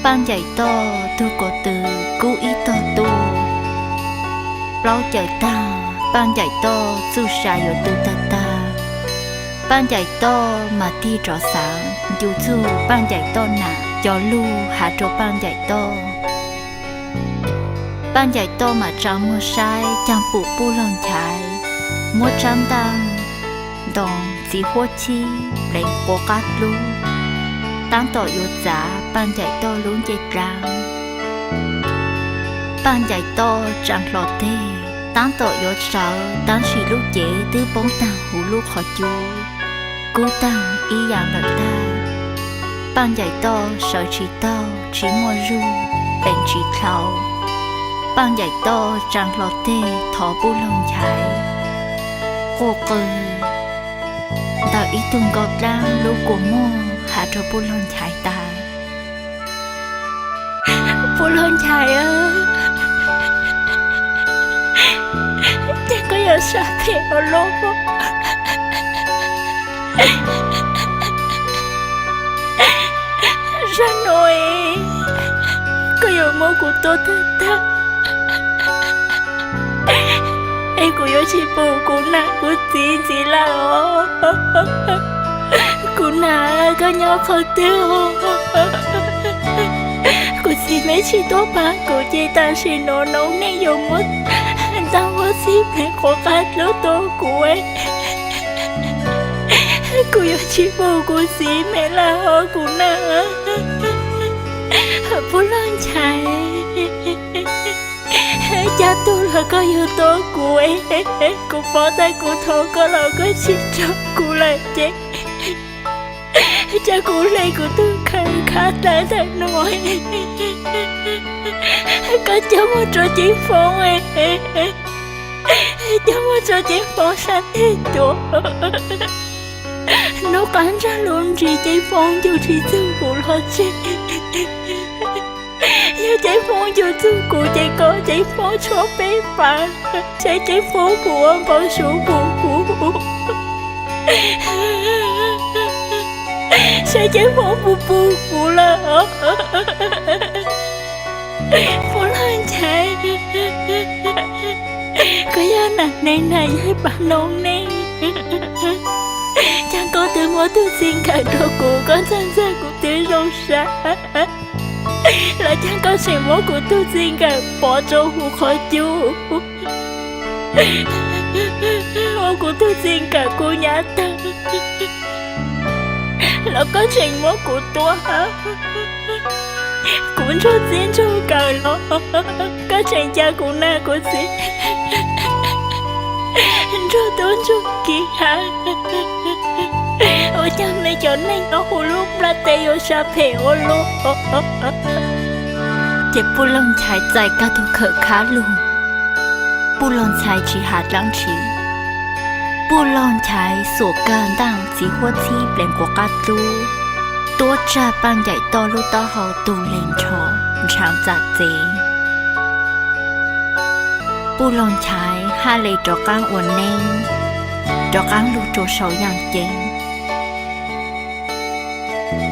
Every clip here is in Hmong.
Paj Ncaim Toj tug ko tw kub ib tog tuaj. Plaub caws tag, Paj Ncaim Toj txuj sa yuav tu tag tag. Paj Ncaim Toj mas tig rov xav ncu txug Paj Ncaim Toj nam cov lug has rua Paj Ncaim Toj. Paj Ncaim Toj mas tsaa muag saib caag pum Puj Laug Nchaiv muab tsab ntaj ntoos txiv huab chib pleev quav qab dlub, taab tom yuav txav Paj Ncaim Toj lub ncej dlaab. Paj Ncaim Toj tsaa hlo teg, taab tom yuav sawv, tab sis lub cev twb poob taag huv lub qhov cub, kub taag ib yaam lawm tag. Paj Ncaim Toj sawv tsis taug, tsis muaj zug, peem tsis dlhau. Paj Ncaim Toj tsaa hlo teg thov Puj Laug Nchaiv quaj qw ntawm ib tug nkauj dlaab lub kua muag has rua Puj Laug Nchaiv tas, Puj Laug Nchaiv, ces koj yuav sab phem ua luaj. Zag nuav koj yuav muab kuv tua tag tag, es kuv yuav tsis pum kuv nam kuv txiv ntxiv lawm os. Kuv nam, koj nyob qhov twg? Kuv txiv mej tsis tuaj pab kuv ces tam sim nuav noob neej yuav muab ntaag huab txib pleev quav qab dlub tua kuv. Kuv yuav tsis pum kuv txiv mej lawm os kuv nam. Puj Laug Nchaiv, cas tug los koj yuav tua kuv, kuv pov tas kuv thov koj los koj tsis nrog kuv lawm ces, cas kuv hle kuv tug khaws khab tawv ntawm nuav, koj coj muag rua Ceeb Foob, coj muag rua Ceeb Foob sab teg tuav. Nub qaab ntsag lub nrig Ceeb Foob ncu tsis txug kuv los tseg. Yog Ceeb Foob ncu txug kuv ces kom Ceeb Foob tshuab peb pas, saib Ceeb Foob puas ua npau suav pum kuv, saib Ceeb Foob puas pum kuv lawm. Puj Laug Nchaiv, koj yog nam neeg nam yaig paab noob neej, caag koj twb muab tug txij nkawm rua kuv, koj ntxag ntxag kuv twb zoo sab, los caag koj tseem muab kuv tug txij nkawm pov rua huv qhov cub, ua kuv tug txij nkawm kub nyab tag, los koj tseem muab kuv tua, kuv ntsuag txij ntsuag nkawm los koj tseem ca kuv nam kuv txiv ntsuag tub ntsuag kiv has. Ua caag mej cov neeg nyob huv lub nplaj teb yuav sab phem ua luaj. Ces Puj Laug Nchaiv txais kag tug khawm khab lug, Puj Laug Nchaiv tsis has dlaab tsi. Puj Laug Nchaiv xuas kag ntaaj txiv huab txhib pleev quav qab dlub, tuab tsag Paj Ncaim Toj lub taub hau tug le nrho ntshaav txam txev. Puj Laug Nchaiv haj le rov qaab ua neeb, rov qaab lug rua sau yaaj ceeb.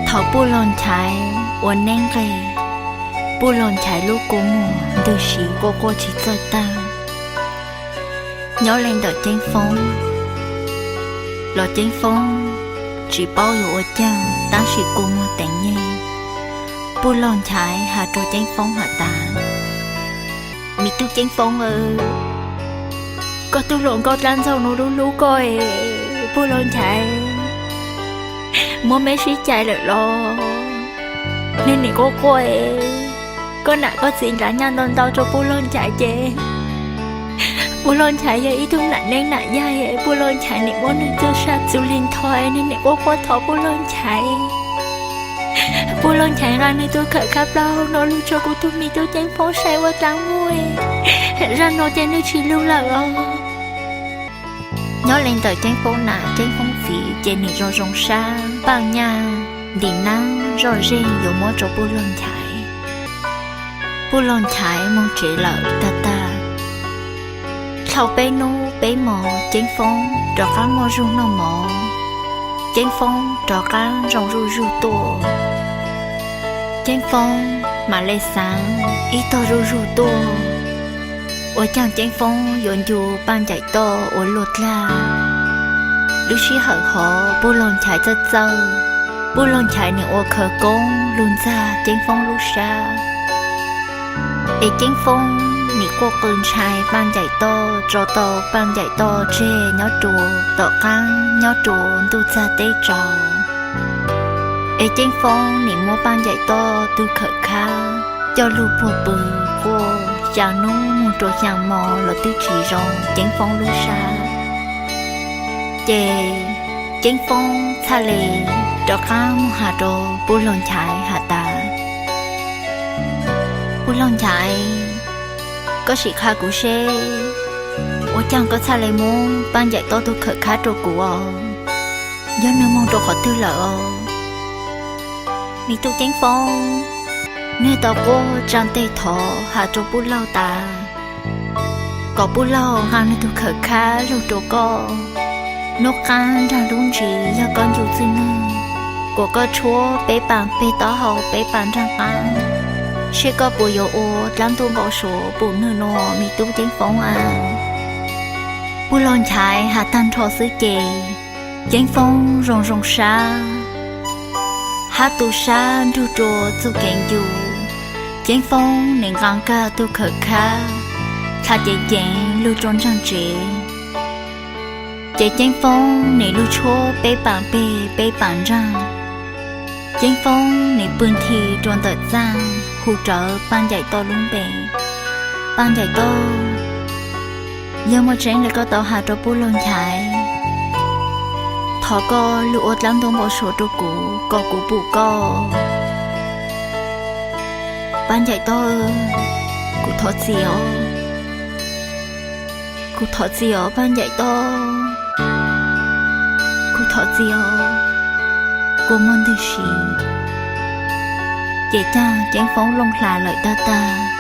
Thaum Puj Laug Nchaiv ua neeb nqes, Puj Laug Nchaiv lub kua muag ntws si quaj quaj tsis txawj tag. Nyob le ntawm Ceeb Foob los Ceeb Foob tsis paub yuav ua caag tab sis kua muag teev nyeeg. Puj Laug Nchaiv has rua Ceeb Foob has tas, me tub Ceeb Foob, koj tug hluas nkauj dlaab ntxaug nuav lub hlub koj es, Puj Laug Nchaiv, muab mej sib cais lawm los? Neeg nim quaj quaj es, koj nam koj txiv nrhav nyaj ntau ntau rua Puj Laug Nchaiv ces Puj Laug Nchaiv yog ib tug nam neeb nam yaig, Puj Laug Nchaiv nim muab nwg txuj sa txug le ntho, nwg nim quaj quaj thov Puj Laug Nchaiv. Puj Laug Nchaiv nqa nwg tug khawm khab plaub nuav lug rua kuv tug me tub Ceeb Foob saib ua dlaab muag, zaj nuav ces nwg tsis lug lawm os. Nyob le ntawm Ceeb Foob nam Ceeb Foob txiv ces nim zoo zoo sab, paaj nyaj ntim naab zoj zeeg yuav muab rua Puj Laug Nchaiv. Puj Laug Nchaiv moog tsev lawm tag tag. Dlhau peb nub peb mos Ceeb Foob rov qaab muaj zug noj mov, Ceeb Foob rov qaab zoo zuj zug tuaj. Ceeb Foob mam le xaav ib tog zuj zug tuaj, ua caag Ceeb Foob yuav ncu Paj Ncaim Toj ua luaj dlaag. Lub sij hawm hov Pub Laug Nchaiv txawj txawj, Pub Laug Nchaiv nim ua khawv koob lug ntxag Ceeb Foob lub sab. Es Ceeb Foob nim quaj qw ntshai Paj Ncaim Toj, tso tau Paj Ncaim Toj tseg nyob rua tom qaab nyob rua ntuj txag teb tsaus. Es Ceeb Foob nim muab Paj Ncaim Toj tug khawm khab coj lug puag pw quaj xyaa nub moog rua xyaa mo los twb tsi zoo Ceeb Foob lub sab. Ces Ceeb Foob txhaj le rov qaab moog has rua Pub Laug Nchaiv has tas, Pub Laug Nchaiv, koj sim qha kuv seb, ua caag koj txhaj le muab Paj Ncaim Toj tug khawm khab rua kuv os? Yog nwg moog rua qhov twg lawm os? Me tub Ceeb Foob, nwg tau quaj tsaa teg thov has rua Pub Laug tas kom Pub Laug nqaa nwg tug khawm khab lug rua koj, nub qaab nraag lub ntsis yog koj ncu txwj nwg, kuas koj tshuab peb paam peg taub hau peb paam nraag qaab, seb koj puas yuav ua dlaab ntuj npau suav pum nwg nua me tub Ceeb Foob a? Pub Laug Nchaiv has taag nrho xwb ces Ceeb Foob zoo zoo sab, hab tu sab nrug rua txuj kev ncu. Ceeb Foob nim nqaa kag tug khawm khab, dlha ceev ceev lug rua nraag tsev. Ces Ceeb Foob nim lug tshuab peb paam peg peb paam nraag. Ceeb Foob nim pw nthi rua ntawm txaaj hu rawv Paj Ncaim Toj lub npe, Paj Ncaim Toj, yog muaj tseeb le koj tau has rua Pub Laug Nchaiv, thov koj lug ua dlaab ntuj npau suav rua kuv kom kuv pum koj. Paj Ncaim Toj, kuv thov txim os. Kuv thov txim os Paj Ncaim Toj. Kuv thov txim os. Kua muag ntwg si, ces caag Ceeb Foob looj hla lawm tag tag.